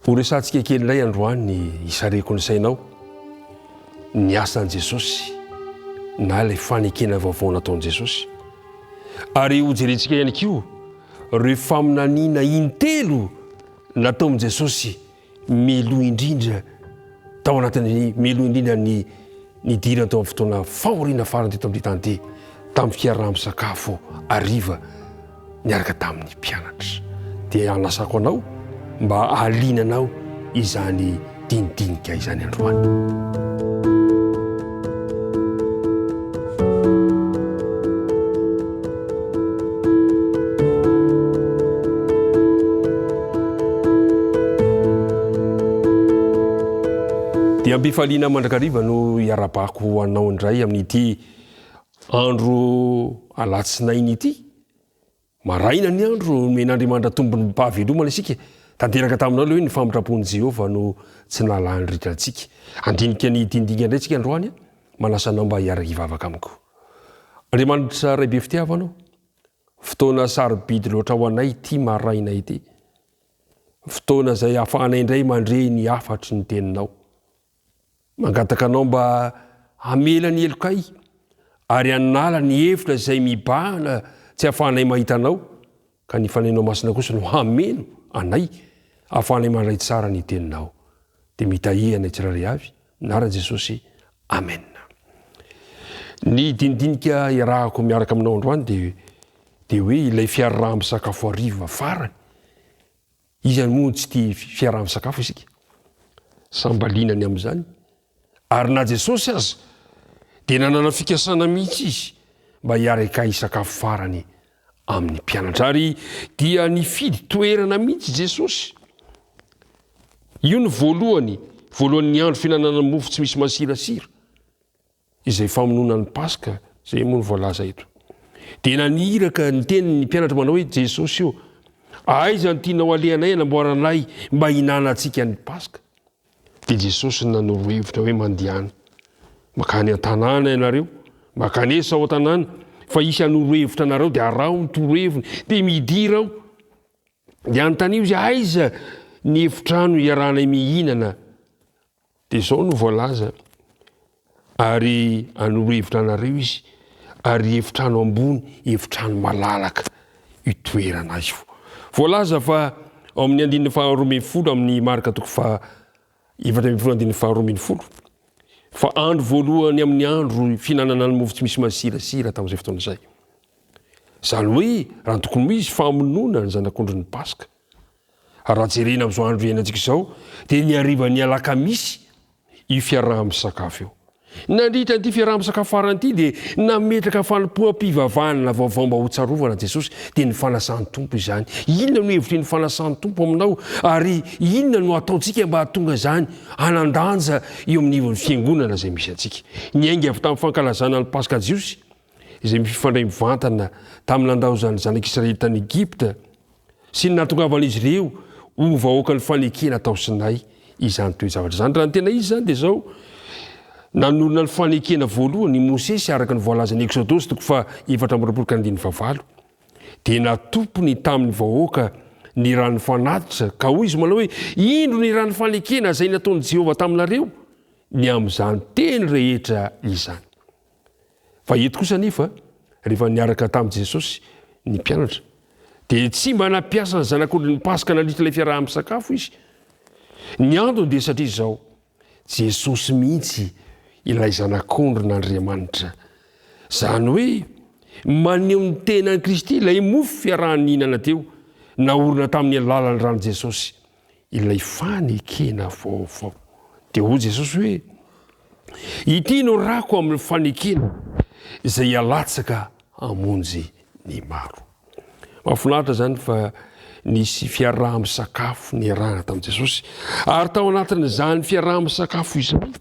Ho resahantsika kely indray androany ny hisarihako ny sainao ny asan'i Jesosy na ilay fanekena vaovao nataon'i Jesosy. Ary hojerentsika ihany koa ireo faminaniana intelo nataon'i Jesosy Meloa indrindra tao anatin'ny meloa indrindra ny nidirany tao amin'ny fotoana fahoriana farany teto amin'ity tany ity, tamin'ny fiaraha-misakafo hariva niaraka tamin'ny mpianatra. Dia anasako anao mba hahaliana anao izany dinidinika izany androany. Dia am-pifaliana mandrakariva no iarabako anao indray amin'ity andro alatsinainy ity. Maraina ny andro, nomen'Andriamanitra tombom-pahavelomana isika. Tanteraka taminao ilay hoe ny famindram-pon'i Jehovah no tsy nahalany ritra antsika. Handinika ny dinidinika indray isika androany. Manasa anao mba hiaraka hivavaka amiko. Andriamanitra Ray be fitiavana ô, fotoana sarobidy loatra ho anay ity maraina ity. Fotoana izay ahafahanay indray mandre ny hafatry ny Teninao. Mangataka Anao mba hamela ny helokay ary hanala ny hevitra izay mibahana tsy ahafahanay mahita Anao, ka ny Fanahinao Masina kosa no hameno anay ahafahanay mandray tsara ny Teninao. Dia mitahia anay tsirairay avy, Anaran'i Jesosy, Amen. Ny dinidinika iarahako miaraka aminao androany dia dia hoe ilay fiaraha-misakafo hariva farany. Iza moa no tsy tia fiaraha-misakafo isika? Samy mba liana ny amin'izany. Ary na Jesosy aza dia nanana fikasana mihitsy izy mba hiaraka hisakafo farany amin'ny mpianatra. Ary dia nifidy toerana mihitsy Jesosy. Io ny voalohany, voalohan'ny andro fihinanana mofo tsy misy masirasira. Izay famonoana ny Paska, izay moa no voalaza eto. Dia naniraka niteny ny mpianatra manao hoe, Jesosy ô, aiza no tianao alehanay hanamboaranay mba hihinanantsika ny Paska? Dia Jesosy nanoro hevitra hoe, Mandehana, mankany an-tanàna ianareo, mankanesa ao an-tanàna, fa hisy hanoro hevitra anareo, dia araho ny toroheviny, dia midira ao. Dia anontanio izy, aiza ny efitrano iarahanay mihinana? Dia izao no voalaza, Ary hanoro hevitra anareo izy, ary efitrano ambony, efitrano malalaka io toerana io. Voalaza fa ao amin'ny andininy faha 12 amin'ny Marka toko faha 14 andininy faha 12, fa andro voalohany amin'ny andro fihinanana ny mofo tsy misy masirasira tamin'izay fotoana izay. Izany hoe, raha ny tokony ho izy, famonoana ny zanak'ondrin'ny Paska. Raha jerena amin'izao andro iainantsika izao dia ny harivan'ny alakamisy io fiaraha-misakafo io. Nandritra an'ity fiaraha-misakafo farany ity dia nametraka fanompoam-pivavahana vaovao mba hotsarovana Jesosy, dia ny fanasan'ny Tompo izany. Inona no hevitry ny fanasan'ny Tompo aminao ary inona no ataontsika mba hahatonga izany hanan-danja eo amin'ny ivon'ny fiangonana izay misy antsika? Niainga avy tamin'ny fankalazana ny Paska Jiosy izay mifandray mivantana tamin'ny nandaozan'ny zanak'Israely tany Egypta, sy ny nahatongavan'izy ireo ho vahoakan'ny fanekena tao Sinay izany toe-javatra izany. Raha ny tena izy izany dia izao, nanorina ny fanekena voalohany i Mosesy araka ny voalazan'ny Eksodosy toko faha 24 ka andininy fahavalo. Dia natopiny tamin'ny vahoaka ny ran'ny fanatitra, ka hoy izy manao hoe, Indro ny ran'ny fanekena izay nataon'i Jehovah taminareo ny amin'izany teny rehetra izany. Fa eto kosa anefa, rehefa niaraka tamin'i Jesosy ny mpianatra, dia tsy mba nampiasa ny zanak'ondrin'ny Paska nandritra ilay fiaraha-misakafo izy. Ny antony dia satria izao, Jesosy mihitsy ilay Zanak'ondrin'Andriamanitra. Izany hoe, maneho ny tenan'i Kristy ilay mofo fiaraha-nihinana teo, naorina tamin'ny alalan'ny ran'i Jesosy. Ilay fanekena vaovao. Dia hoy Jesosy hoe, Ity no rako amin'ny fanekena izay halatsaka hamonjy ny maro. Mahafinaritra izany fa nisy fiaraha-misakafo niarahana tamin'i Jesosy, ary tao anatin'izany fiaraha-misakafo izany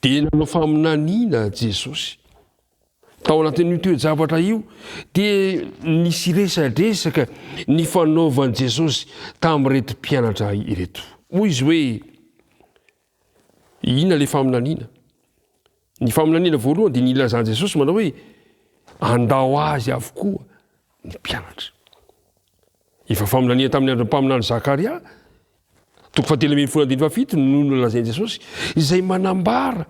dia nanao faminaniana Jesosy. Tao anatin'io toe-javatra io dia nisy resadresaka nifanaovan'i Jesosy tamin'ireto mpianatra ireto. Hoy izy hoe, Inona ilay faminaniana? Ny faminaniana voalohany dia nilazan'i Jesosy manao hoe, Andao azy avokoa ny mpianatra. Efa faminaniana tamin'ny andron'ny mpaminany Zakaria. Toko fahatelo ambin'ny folo andininy fahafito no nolazain'i Jesosy, izay manambara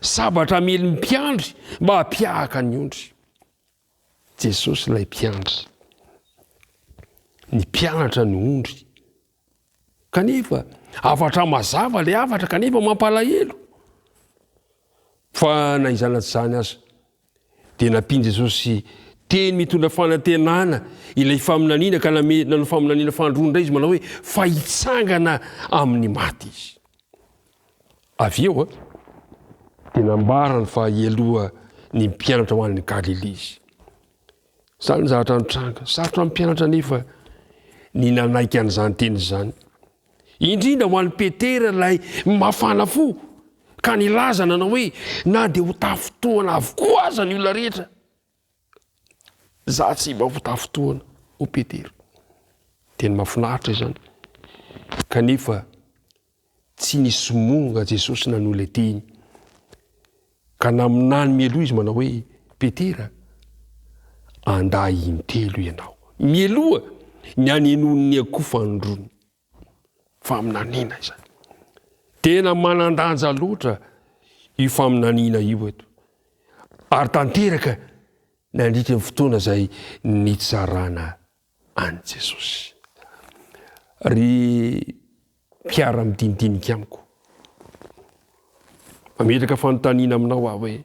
sabatra hamely ny mpiandry mba hampiahaka ny ondry. Jesosy ilay mpiandry. Ny mpianatra ny ondry. Kanefa, hafatra mazava ilay hafatra kanefa mampalahelo. Fa na izany na tsy izany aza, dia nampian'i Jesosy teny mitondra fanantenana ilay faminaniana ka name, nanao faminaniana fahandroany indray izy manao hoe fa hitsangana amin'ny maty izy. Avy eo dia nambarany fa hialoha ny mpianatra ho any Galilia izy. Izany ny zavatra nitranga. Sarotra amin'ny mpianatra anefa ny nanaiky an'izany teny izany. Indrindra ho an'i Petera ilay mafana fo ka nilaza nanao hoe na dia ho tafintohana avokoa aza ny olona rehetra, za tsy mba ho tafintohana, hoy Petera. Teny mahafinaritra izany. Kanefa Tsy nisy monga Jesosy nanohy ilay teny, ka naminany mialoha izy manao hoe, Petera, andahy intelo ianao, mialoha ny hanenoan'ny akoho fanindroany. Faminaniana izany. Tena manan-danja loatra io faminaniana io eto, ary tanteraka nandritra ny fotoana izay nitsarana an'i Jesosy. Ry mpiara-midinidinika amiko, mametraka fanontaniana aminao aho hoe,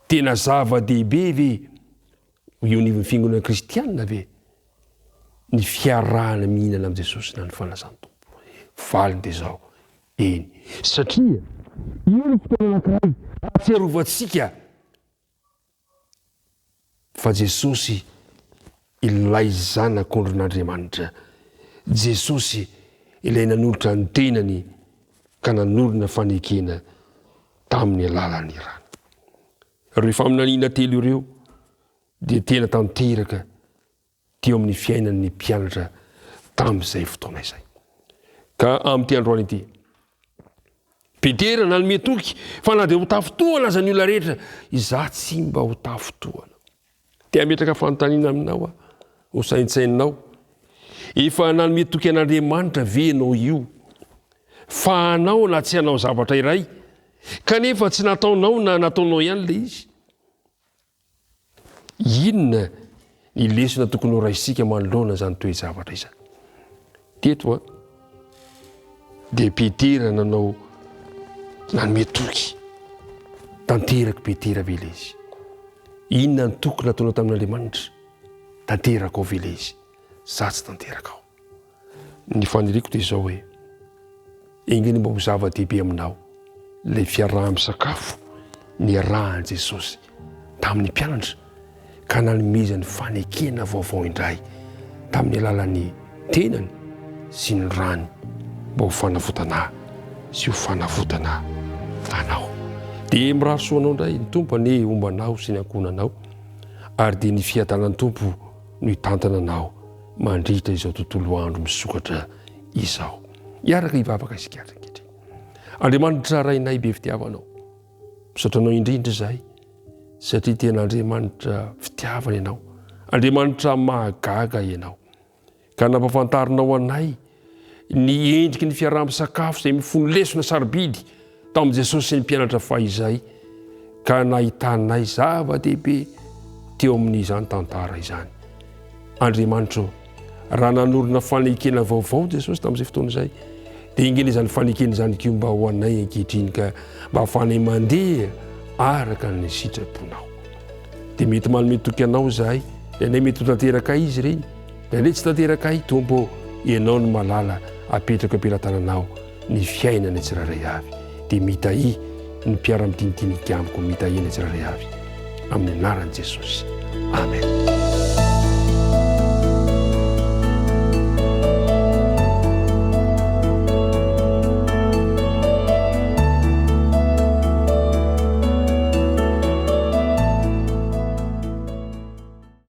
tena zava-dehibe ve eo anivon'ny fiangonana kristianina ve ny fiarahana mihinana amin'i Jesosy na ny fanasan'ny Tompo? Valiny dia izao, eny. Satria io no fotoana anankiray ahatsiarovantsika Fa Jesosy ilay Zanak'ondrin'Andriamanitra, Jesosy ilay nanolotra ny tenany ka nanorina fanekena tamin'ny alalan'ny rany. Ireo faminaniana telo ireo dia tena tanteraka teo amin'ny fiainan'ny mpianatra tamin'izay fotoana izay. Ka amin'ity androany ity, Petera nanome toky fa na dia ho tafintohana aza ny olona rehetra, izaho tsy mba ho tafintohana. Te hametraka fanontaniana aminao aho, ho saintsaininao. Efa nanome toky an'Andriamanitra ve ianao io fa hanao na tsy hanao zavatra iray, kanefa tsy nataonao na nataonao ihany ilay izy? Inona ny lesona tokony ho raisintsika manoloana izany toe-javatra izany? Teto a, dia Petera nanao nanome toky. Tanterak'i Petera ve ilay izy? Inona ny toky nataonao tamin'Andriamanitra? Tanterakao ve ilay izy? Sa tsy tanterakao? Ny faniriako dia izao hoe, enga anie mba ho zava-dehibe aminao ilay fiaraha-misakafo niarahan'i Jesosy tamin'ny mpianatra ka nanomezany fanekena vaovao indray tamin'ny alalan'ny tenany sy ny rany mba ho fanavotana ahy sy ho fanavotana anao. Dia mirary soa anao indray ny Tompo anie homba anao sy ny ankohonanao ary dia ny fiadanan'ny Tompo no hitantana anao mandritra izao tontolo andro misokatra izao. Hiaraka hivavaka isika ary ankehitriny. Andriamanitra Rainay be fitiavanao, misaotra anao indrindra izahay satria tena Andriamanitra fitiavana ianao, Andriamanitra mahagaga ianao. Ka nampafantarinao anay ny endriky ny fiaraha-misakafo izay mifono lesona sarobidy tamin'i Jesosy sy ny mpianatra fahizay ka nahitanay zava-dehibe teo amin'izany tantara izany. Andriamanitra ô, raha nanorina fanekena vaovao Jesosy tamin'izay fotoana izay, dia ingena izany fanekena izany koa mba ho anay ankehitriny ka mba ahafahanay mandeha araka ny sitraponao. Dia mety manome toky anao izahay, indraindray mety ho tanteraka izy ireny, indraindray tsy tanteraka ahy, Tompo ô, Ianao no malala apetrako am-pelatananao ny fiainana tsirairay avy dia mitahia ny mpiara-midinidinika amiko mitahia ny tsirairay avy amin'ny anaran'i Jesosy. Amen.